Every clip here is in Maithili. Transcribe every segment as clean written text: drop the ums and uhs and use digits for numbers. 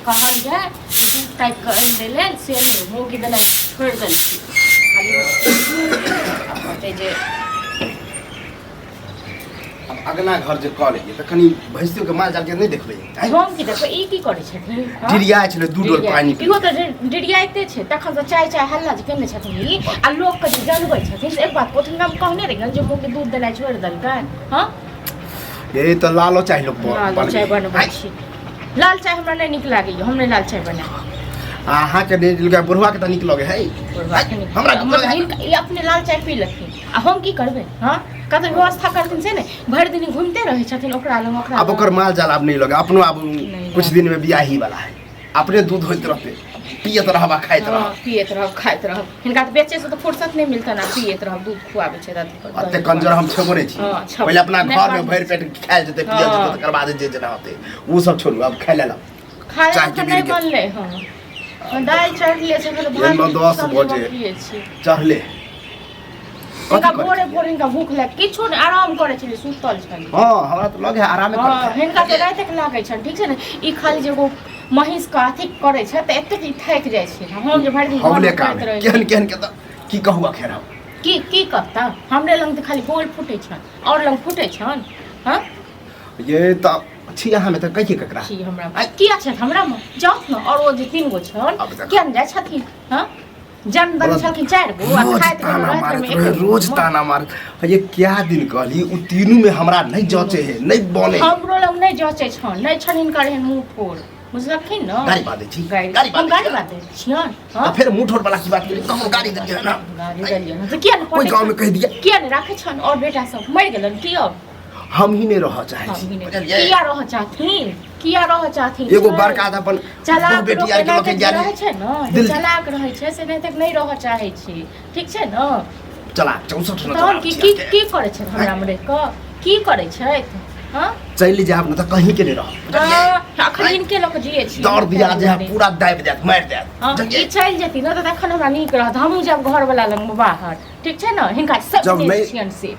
कहल जाय दूध ताकि कऽ आनि दै लेल से नहि मौगी देनाइ छोड़ि देलखिन खाली आब कहतै जे आब अगना घर जे कऽ लेलियै तऽ कनि भैंसियोके माल जालके नहि देखबै आँय? हम की देखबै ई की करै छथिन हँ? डिरिया छलै दू डोल पानि इहो तऽ डिरियाइते छै तखन तऽ चाय चाय हल्ला जे केने छथिन ई आ लोकके जे जनबै छथिन से एक बात कहथिन हम कहने रहियनि जे मौगी दूध देनाइ छोड़ि देलकै हँ ये तऽ लालो चाय लोक लाल चाय बनबै छी लाल चाय हमरा नहि नीक लागैए हम नहि लाल चाय बनायब अहाँके नहि नीक लगै बुढ़वा के तऽ नीक लगै है हमरा मतलब ई अपने लाल चाय पी लेथिन आ हम की करबै हँ कतौ व्यवस्था करथिन से नहि भरि दिन घुमिते रहै छथिन ओकरा लग ओकरा आब ओकर माल जाल आब नहि लगे अपनो आब कुछ दिन में बियाही वाला है अपने दूध होइत रहते पियत रहब आ खाइत रहब पियत रहब खाइत रहब हिनका तऽ बेचे से तऽ फुर्सत नहि मिलतनि आ पियत रहब दूध खुआबै छै अते कंजर हम छेबो नहि छी पहिले अपना घर में भरि पेट खायल जेतै पियल जेतै तकर बाद जे जेना होतै ओ सब छोड़ू आब खाय लेलहुँ खाय लए नहि बनलै हँ दालि चढ़ले छै भात 10 बजे चढ़ले हिनका भोरे भोरे हिनका भूख लाग किछो नहि आराम करै छलै सुतल छलै हँ हमरा तऽ लगे आरामे हँ हिनका तऽ राति तक लागै छनि ठीक छै ने ई खाली जे एगो महींस के अथी करै छै तऽ एतेक ई थाकि जाइ छै हम जे भरि दिन हौले काम केहन केहन के तऽ की कहू अखेर हम की की कहता हमरे लग तऽ खाली बोल फूटै छनि आओर लग फूटै छनि हँ ये तऽ छी अहाँ में तऽ कहिए ककरा छी हमरा किया छथि हमरा मे जाउ ने आओर ओ जे तीन गो छनि किया नहि जाइ छथिन हँ जन्म देने छलखिन चारि गो आ रोज खाइत ताना रहैत मारैत मे रहे एक रोज ताना मारैत ये क्या दिन कहली उ तीनू में हमरा नहीं जचे है नहीं बने हमरो लग नहि जचै छनि नहि छनि हिनकर एहन मुँह फोड़ बुझलखिन ने गाड़ी बात दै छी गाड़ी गाड़ी हम बात गाड़ी बात दै छियनि तऽ फेर मुँह ठोर वाला की बात केली कहूँ गाड़ी देलियै ना गाड़ी देलियै ने तऽ किया नहि कोई गाँव में कहि दिया किया नहि राखै छनि आओर बेटा सब मरि गेलनि की अब हम ही नहीं रह चाहे छी बुझलियै किया रह चाहथिन किया रह चाहथिन एगो बड़का तऽ अपन चलाक दू बेटी आर के लऽ के रहै छै ने चलाक रहै छै से नहि तक नहि रह चाहै छी ठीक छै ने चलाक 64 न तहन की की की करै छै हमरा मे रहि कऽ की करै छै हँ चलि जायब ने तऽ कहीं के नहि रहब बुझलियै अखन हिनके लऽ कऽ जियै छी दौड़ दिया जे है पूरा दाबि देत मारि देत हँ ई चलि जेती ने तऽ तखन हमरा नीक रहत हमहूँ जायब घरवला लगमे बाहर ठीक छै ने हिनका सब छियनि से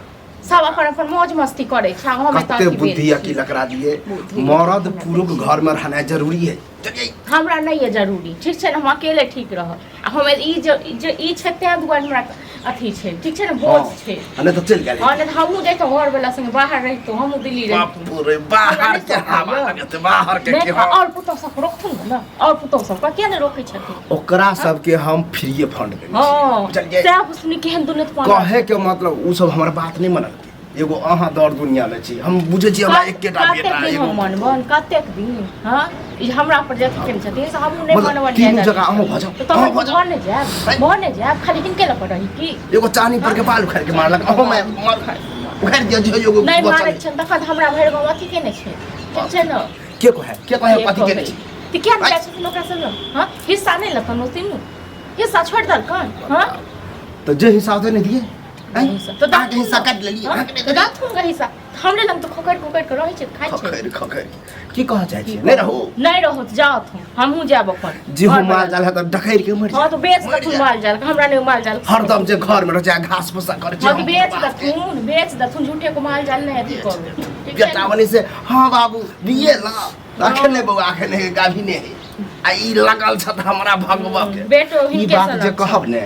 सब अपन अपन मौज मस्ती करै छै हम एतऽ कते अथी भेल बुद्धि छी। अकिल एकरा दिए बुद्धि मरद पुरुख घर में रहनाइ जरूरी है चलिए हमरा नहि यऽ जरूरी ठीक छै ने हम अकेले ठीक रहब आ हम ई जे जे ई छै तेँ दुआरे हमरा अथी छै ठीक छै ने बोझ छै आ नहि तऽ चलि गेल हँ नहि तऽ हमहूँ जैतहुँ घरवला संगे बाहर रहितहुँ हमहूँ दिल्ली रहितहुँ बाप रे बाहर के हवा लगत बाहर के नहि की हवा आओर पुतहु सबके रोकथुन ने आओर पुतहु सबके किया नहि रोकै छथिन ओकरा सबके हम फ्रीए फंड देने हँ छियै बुझलियै सएह सुनी केहन दुनिया पान कहे के मतलब उ सब हमर बात नहि मनलकै एगो अहाँ दर दुनिया में छी हम बुझै छी हमरा एकेटा कतेक बेटा दिन एगो हम मनबन कतेक दिन हँ ई हमरा पर जे अथी केने छथिन से हमहूँ नहि मतलब मनबन तीनू जगह अहूँ भऽ जाउ, तऽ अहूँ तहन भऽ जाउ। भऽ नहि जायब भऽ नहि जायब खाली हिनके लऽ कऽ रही की एगो चानी पर के बाल उखाड़ के मारलक अहूँ मैं मार उखाड़ दिया जो एगो नहि बचल मारै छनि तखन तऽ हमरा भरि गाँव अथी केने छै ठीक छै ने के कहे के कहे कथी केने छी तऽ किया नहि जाइ छथिन ओकरा सब लग हँ हिस्सा नहि लेतन ओ तीनू हिस्सा छोड़ि देलकन हँ तऽ जे हिस्सा होतै नहि दिए आँय? तऽ अहाँके हिस्सा काटि लेलियै अहाँके नहि तऽ दाथुन ग हिस्सा हमरे लग तऽ खोकरि खोकरि कऽ रहै छै खाइ छै खखरि खखरि की कहऽ चाहै छियै नहि रहू नहि रहू तऽ जाउ हमहूँ जायब अपन जे हो माल जाल है तऽ डकैर के मरि हँ तऽ बेच देथुन माल जाल हमरा नहि माल जाल हरदम जे घर में रह जाए घास भूसा करे हँ तऽ बेच देथुन बेच देथुन झूठे को माल जाल नहि अथी करू ठीक छै बेटा बनी से हाँ बाबू दिए ला अखन नहि बौआ अखन नहि गाभी नहि है आ ई लगल छत हमरा भगवा के बेटो ई हिनके बात जे सनक कहब ने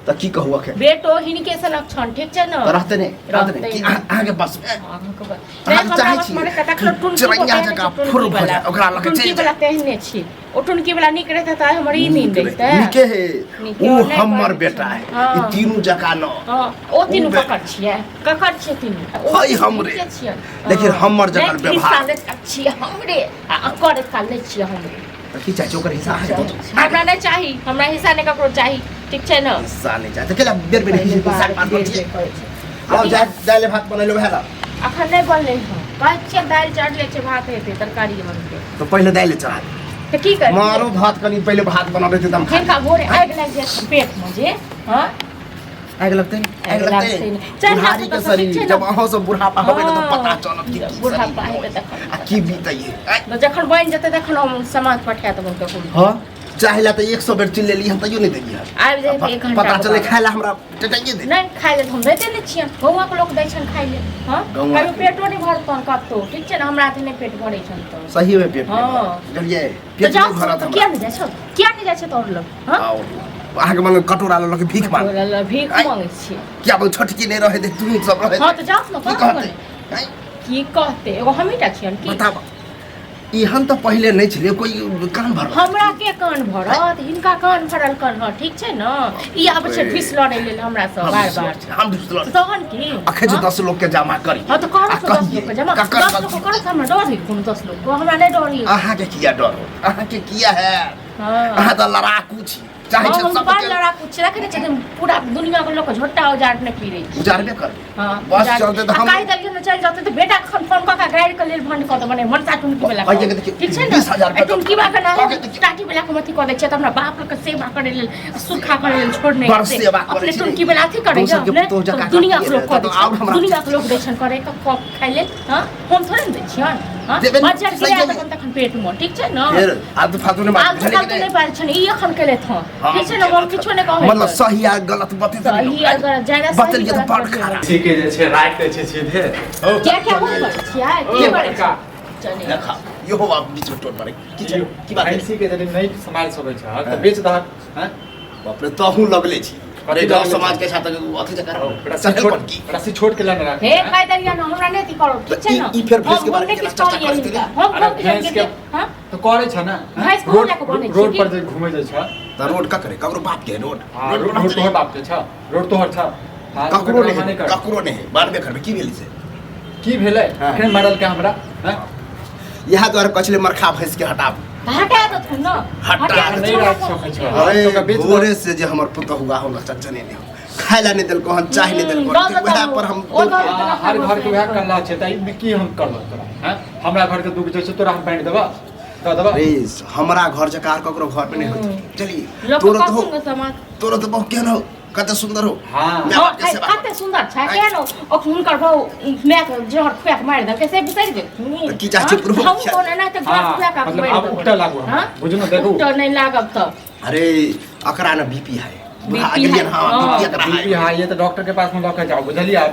तऽ की कहू अखन बेटो हिनके सनक छन ठीक छै ने रहते नहि रहते नहि रहतै कि नहि। अहाँके बस में अहाँके बस। अहाँ नहि, हमरा चाहै बस छी मने कतऽ कतऽ टुनकी चिड़ैया तेहने छै, जकाँ टुनकी फुर्र भऽ वाला। जाय, ओकरा लऽ कऽ टुनकी चलि वाला तेहने छी ओ टुनकी वाला नीक रहितै तऽ आइ हमर ई नींद रहितै नीके है नीके ओ नहि हमर करै बेटा छै। है हँ। ई तीनू जकाँ न हँ ओ तीनू ओ बे- ककर छियै ककर छियै तीनू ओ है तीनू हमरे। के छियै? लेकिन हँ। हमर जकाँ नहि, व्यवहार। हिस्सा लैत छियै हमरे आ करैत काल लै छियै हमरे तऽ की चाहै छी ओकर हिस्सा अहाँके दऽ दू। हमरा नहि चाही हमरा हिस्सा नहि ककरो चाही ठीक छै ने हिस्सा नहि चाही तऽ केला बेर बेर हिस्सा के बात करै छियै करै छै। आब जाय दालि भात बनेलहुँ वएह ला अखन नहि बनलै हँ कहै छियै दालि चढ़ले छै भात हेतै तरकारी बनतै तऽ पहिले दालि चढ़ा दे तऽ की करबै मारो भात कनि पहिले भात बना देतै तऽ हम खा हिनका भोरे आगि लागि जाइ छै पेटमे जे हँ आगि लगतै आगि आगि लगतै लगतै नहि। चलि बुढ़ारी जाउ के तऽ शरीर ठीक छै ने। जब अहाँ सब बुढ़ापा होबै ने तऽ पता चलत कि की बुढ़ापा शरीर हेतै तखन आ की बीतै है तऽ जखन बनि जेतै तखन हम समाज पठा देबनि ककरो हँ चाहेला तऽ 100 बेर चिल्लेली हम तैयो नहि देलियै। आबि जाइ एक घंटा पता के चले बाद। खाय ला हमरा टटाइए दे। नहि खाय ले तऽ हम दैते नहि छियनि, गौआके लोक दै छनि खाय ले। हँ, गौआके। कहियो पेटो नहि भरतनि कतौ, ठीक छै ने? हमरा हाथे नहि पेट भरै छनि तऽ। सही में पेट नहि हँ। भरत। बुझलियै? तऽ पेट जाउ नहि भरत तऽ हमरा। किया नहि जाइ छौ, किया नहि जाइ छौ तोहर लग? हँ, आओर अहाँके मन कटोरा लऽ लऽ के भीख मांग। तोरा लग भीख आइ। मांगै छियै? किया बोल छोटकी नहि रहै दे, तू सब रहै। हँ तऽ जाउ ने। की कहू कहतै? ने। आँय? की कहतै? एगो हमहीँ टा छियनि की? बताब, एहन तऽ पहिले नहि छलै कोई कान भरल। हमरा के कान भरत? हिनका कान भरल कन हँ, ठीक छै ने? ई आबै छै ढिस लड़ै लेल हमरा सँ हम बार ढिस बार। लड़ै छी, हम ढिस लड़ै। तहन की? अखन जे हँ? 10 लोग के जमा करी। हँ तऽ करू आ से 10 कहियै, लोक के जमा। ककर 10 लोक के करू से हमरा डर हइ कोनो 10 लोक के? हमरा नहि डर हइ। अहाँके किया डर हो? अहाँके किया है? हँ, अहाँ तऽ लड़ाकू छी, चाहे हँ, छै हम सब बड़ लड़ाकू छी, रखने छथिन पूरा दुनिया के लोक झोटा औजार नहि पीरै छै। उजारबे करबै। हँ, बस उजार- चलते तऽ आ हम कहि देलियै ने चलि जेतै तऽ बेटा एखन फोन कऽ कऽ गाड़ि के लेल भंड कऽ देबै मनसा टुनकी वाला कहियै के देखियौ, ठीक छै ने? 20,000 एहि टुनकी वाला के कऽ के नाम देखियौ। टाटी वाला के हम अथी कऽ दै छियै तऽ हमरा बाप के सेवा करै लेल सुखा करै लेल छोड़ नहि बड़ हेतै। सेवा करै अपने छी। टुनकी वाला अथी करै दोसर के ने पुतोहु जकाँ तऽ दुनिया के काटिए लोक कऽ दै तऽ आओर छै, हमरा दुनिया के लोक दै छनि करै के कऽ खाइ लेल। हँ, हम थोड़े ने दै छियनि? हँ, देबै ने, बज्जर सही गिरा देबै। देबनि तखन पेट मे, ठीक छै ने? फेर आलतू फालतू नहि बात आलतू बुझलियै कि फालतू नहि? नहि बाजै छनि ई, एखन केलथि हँ, हम ठीक छै ने? हम किछो नहि कहै। मतलब सही आ गलत बतेतै नहि सही आ लोक। गलत, ज्यादा सही बतेलियै तऽ गलत बड़ बतेबै। खराब। ठीक जे छै राखि दै छै सीधे। हौ, क्या क्या हम करै छियै? की ओ, करै बड़का। छियै? चले। देखा इहो बाप बीच में टोट मारे की छै? की बात है? भैंसी के यदि नहि सम्हारि सकै छ तऽ बेच दहक हैं? बाप रे, तहू लगले छी। अरे कथी गाँव लगले समाज छी? के साथ अथी जकाँ रस्सी चढ़ल छोट पर की रस्सी छोट के लाने राख। हे, कहि देलियै ने, हमरा नहि अथी करू, ठीक छै ई- ने? ई फेर भैंस के हम बारे में नहि केना किछु चर्चा कहलियै करैत हिनका। रही? हम अरे हम किछु भैंस के हँ तऽ करै छ ने? भैंस कहाँ रोड लए कऽ बन्है छियै रोड की? पर जे घुमै जाइ छ। तऽ रोड ककरे ककरो बाप के है रोड? हाँ, रोड रोड तोहर बाप के छ? रोड तोहर छ? हाँ, ककरो ड्रामा नहीं नहि है, कर। ककरो नहीं है, बानबे करबे की भेल से? की भेलै? हाँ। एखन मारल के हमरा हैं? इएह दुआरे कहै छलै मरखा भैंस के हटाबू। तऽ हटा देथुन ने। हटा हटा नहि देथुन। राखि सकै छ। अरे ओकरा बेच दहक। भोरे से जे हमर पुतहुआ हमरा चचने नहि हो, खाय ला नहि देलको हन, चाय नहि देलको दऽ हन, देतौ। वएह पर हम ओ दऽ देतौ। हाँ, हर घर के वएह कल्ला छै तऽ एहिमे की हम करब तोरा हैं? हमरा घर के दुख जे छै तोरा हम बाँटि देबऽ दऽ देबऽ? अरे हमरा घर जकाँ आर ककरो घर पे नहि होइत। चलिए लोक तोरो तऽ हो, कथुन के समाज तोरो तऽ बहु केहन हो, कते सुंदर हो। हाँ। माय बाप के हँ, सेवा। कते सुंदर छै, केहन ओ ओ हुनकर बहु माय के जहर खुआ के मारि देलकै से बिसरि गेलखिन। तऽ की चाहै छी पूर्वक हम छै? कोन एना तऽ हाँ, जहर खुआ के मतलब मारि आब देबै। उपटऽ लागू हम। हाँ? बुझू ने, देखू। उपटऽ नहि लागब तऽ। अरे अकरा ने बीपी है, बुढ़ा BP गेलियै है, हाँ, हाँ। बीपी एकरा बीपी है। हाई है तऽ डॉक्टर के पास में लऽ के जाओ, बुझलियै?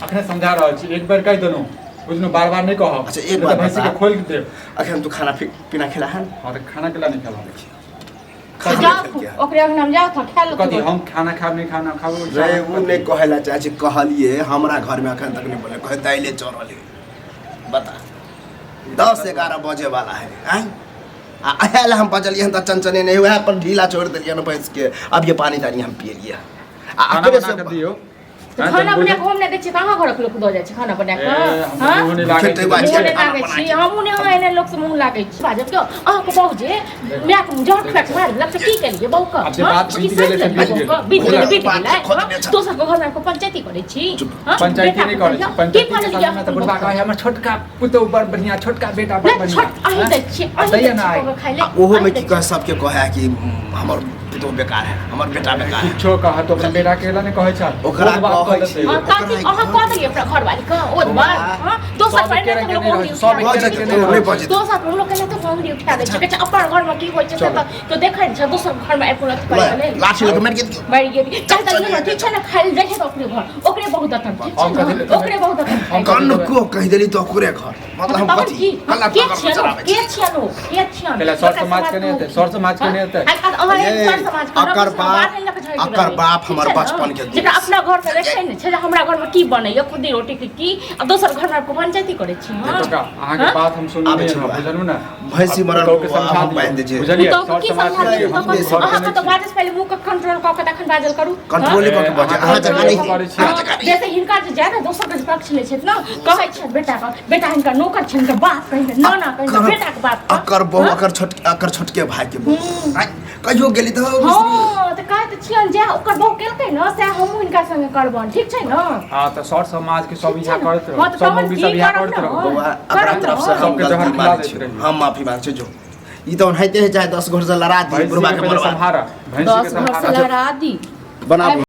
अखने समझा रहल छी, एक बेर कहि देलहुँ, बुझलहुँ? बार बार नहि कहब। अच्छा, एक नहि तऽ बात भैंसी के बता। खोलि देब। अखन तू खाना पीना खेला हन? हाँ तऽ खाना केला नहि खेलहुँ? खाना जाउ खेलकै हन। ओकरे अंगना में जाउ तऽ खाय कथी लू। हम खाना खाब नहि खाना खाब? रे उ नहि कहै ला चाहै छै, कहलिए हमरा घर में अखन तक नहि बोले, कहे दाइले चढ़ल है। बता, 10-11 बजे वाला है आँय? आ अहे ला हम बजलियै हन तऽ चनचने नहि, वएह पर ढीला छोड़ि देलियै हन भैंस के। अब ये पानी तानी हम पिए लियै आ खाना अकरे बना से कऽ दियौ। तऽ हाँ, खाना तऽ बना कऽ हम नहि दै छियै तऽ अहाँ घरक लोक दऽ जाइ छै खाना बना ए, कऽ? हमरा हाँ? मुँह नहि लागै खेतै छै। बाजी। मुँह नहि खाना लागै बना छी के। हमहूँ नहि अहाँ एने लोक से मुँह लागै छी बाजब क्यों? अहाँके बहू जे मायके जहर खुआ कऽ मारि देलक तऽ की केलियै बहू के? आब जे हाँ? बात की बीत गेलै से सहि बीत लेलियै गेलै। बहू के? बीत गेलै, बीत बात गेलै। खोजने हाँ? छल। दोसर के घरमे आबि कऽ पंचायती करै छी? चुप। हाँ? पंचायती बेटा नहि के करै छी कहियौ, की पंचायती के कहलियै सामने तऽ अपन बुढ़बा बहू कहै के? हमर छोटका पुतहु बड़ बढ़िआँ, छोटका बेटा बड़ नहि बढ़िआँ। छोट अहीं दै छियै, अहीं दैया दै ने छियै आइ। कऽ खाय आ लेल, ओहोमे अहीं की दै कहे सबके कहे कि हमर पुतोह बेकार है, हमर बेटा बेकार है। किछो कह तो अपना बेटा के ला नहि कहै छ। ओकरा ओ बात कहै कऽ छी। देतै। हाँ, काकी अहाँ कह देलियै अपना घरवाली के ओ बात? हाँ, दोसर सब पर एके एना रंग तऽ के लोक नहि अंगुरी रहै छै, सब उठा एके दै रंग छै। के नहि रहै नहि छै। बजैत। दोसर पर लोक एना तऽ अंगुरी उठा दै छै, कहै छै अपन घरमे की होइ छै से तऽ देखै नहि छै, दोसर घरमे आबि कऽ अथी करै के लेल। लाठी लऽ कऽ मारि गेल। मरि गेल। चाहे तऽ ने ठीक छै ने, खाय लए जाइ छै तऽ ओकरे घर ओकरे बहुत दतन, ठीक छै हम कथी ने? लए- ओकरे बहुत दतन खाय हम लए। कन्न को कहि देली तऽ ओकरे घर, मतलब हम तहन कथी की? कल्ला के पकड़ छियन ओ? चलाबै के छी? छियन ओ? के छियन? कैला सर ओकरा समाज के नहि हेतै, सर समाज के नहि हेतै। आइ काल्हि अहाँ ये, एक सर समाज के अकर रहबै, बाप- बाहर नहि लऽ कऽ झगड़ि अकर रहबै। बाप ठीक हमर छै ने? बचपन के दोस्त। जेकरा अपना घर में देखै नहि छै जे हमरा घर में की बनैया खुदी रोटी के की, आ दोसर घर में आबि कऽ पंचायती करै छी? हाँ? देखो का अहाँके हाँ? बात हम सुनने आबै छी रहौं, बा। बुझलहुँ ने? भैंसी आब मरल पुतहु के बौआ, समझा हम बान्हि दियौ, दै छियै। बुझलियै? पुतहु के सर की समाज समझा के देबै? हम तखन घर के अहाँके नहि तऽ छी। बाजै से पहिले मुँह के कंट्रोल कऽ के तखन बाजल करू। हाँ? कंट्रोले कऽ के बजै, अहाँ जकाँ नहि। करै छी। अहाँ जकाँ नहि। जैसे हिनका जे ज्यादा दोसर के पक्ष लै छथि ने, कहै छथि बेटा के, बेटा हिनकर नौकर छनि, हिनकर बाप कहिन, नाना कहिन, अकर- बेटा के बाप के। अकर बहु हाँ? अकर छोट अकर छोटके भाई के बहु आँय, कहियो गेली तऽ हँ तऽ कहै तऽ छियनि जे ओकर बहु केलकै ने सएह हमहूँ हिनका संगे करबनि, ठीक छै ने? हाँ तऽ सर समाज के सब ठीक इएह छै ने? करैत हँ रहू, तऽ सब तहन मौगी की सब इएह करब करैत ने? रहू। बौआ, अकरा करब तरफ से ने? हम सबके जहर गलती खिला मानै दैत छी, रही। हम माफी मांगै छी। जो ई तऽ ओनाहिते है, चाहे 10 घर से लड़ा दी भैंसी बुढ़बा के के पहिले मरवा सम्हारा, भैंसी के 10 घर से सम्हारा। लड़ा दी। बनाबू।